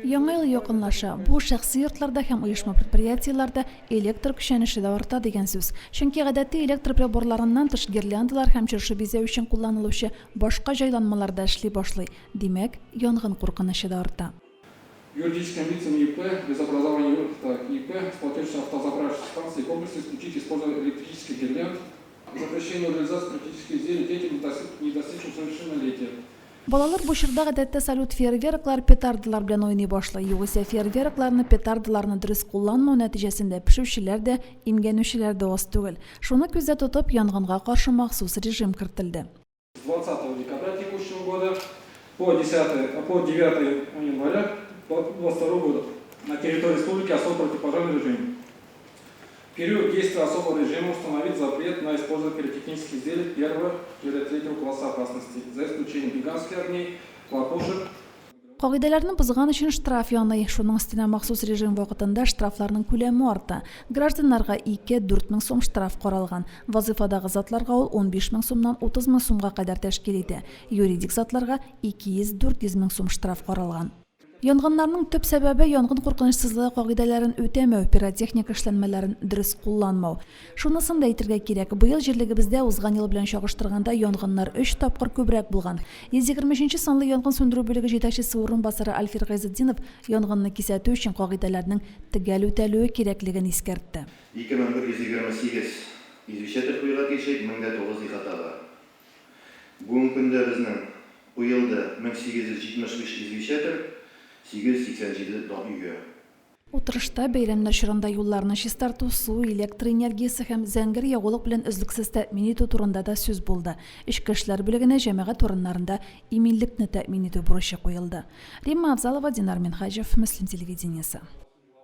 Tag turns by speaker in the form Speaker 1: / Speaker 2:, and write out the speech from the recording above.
Speaker 1: Яңа ел якынлаша. Бу, шәхси йортларда һәм оешма-предприятиеләрдә электр көчәнеше дә арта дигән сүз. Чөнки гадәти электр приборларыннан тыш гирляндалар һәм чыршы бизәү өчен кулланылучы башка җайланмалар да эшли башлый. Димәк, янгын куркынычы да арта.
Speaker 2: Юридическим лицам и ИП без образования так, ИП с платежной автозаправочной станции комплекса исключить использование электрических гирлянд. Запрещение реализации пиротехнических изделий детям, не достигшим совершеннолетия.
Speaker 1: Балалар бу чорда гадәттә салют фейерверклар, петардалар белән уйный башлый. Югыйсә фейерверкларны, петардаларны дөрес кулланмау нәтиҗәсендә пешүчеләр дә, имгәнүчеләр дә аз түгел. Шуны күздә тотып, янгынга каршы махсус режим кертелде.
Speaker 2: С 20 декабря текущего года по 10, по 9 января 2022 года на территории республики особый противопожарный режим. В период действия особого режима установить запрет на использование пиротехнических изделий первого-третьего класса опасности, за исключением гигантских огней, хлопушек.
Speaker 1: Кагыйдәләрне бозган өчен штраф яный. Шуның өстенә махсус режим вакытында штрафларның күләме арта. Гражданнарга 2, 4000 сум штраф каралган. Вазыйфадагы затларга ул 15 мең сумнан 30 мең сумга кадәр тәшкил итә. Юридик затларга 200, 400 мең сум штраф каралган. Янгыннарның төп сәбәбе, янгын куркынычсызлыгы кагыйдәләрен үтәмәү, пиротехника эшләнмәләрен дөрес кулланмау. Шунысын да әйтергә кирәк, быел җирлегебездә узган ел белән чагыштырганда янгыннар өч тапкыр күбрәк булган. 123 нче санлы янгын сүндерү бүлеге җитәкчесе урынбасары Альфир Гыйзетдинов янгынны кисәтү өчен кагыйдәләрнең төгәл үтәлүе кирәклеген искәртте.
Speaker 3: 2128 извещатель куярга тиеш идек, 1009 ихатага. Бүгенге көндә безнең куелды 1875 извещатель, 887 өйгә.
Speaker 1: Утырышта бәйрәмнәр чорында юлларны чистарту, су, электр энергиясе һәм зәңгәр ягулык белән өзлексез тәэмин итү турында да сүз булды. Эчке эшләр бүлегенә җәмәгать урыннарында иминлекне тәэмин итү бурычы куелды. Римма Авзалова, Динар Минһаҗев, Мөслим телевидениесе.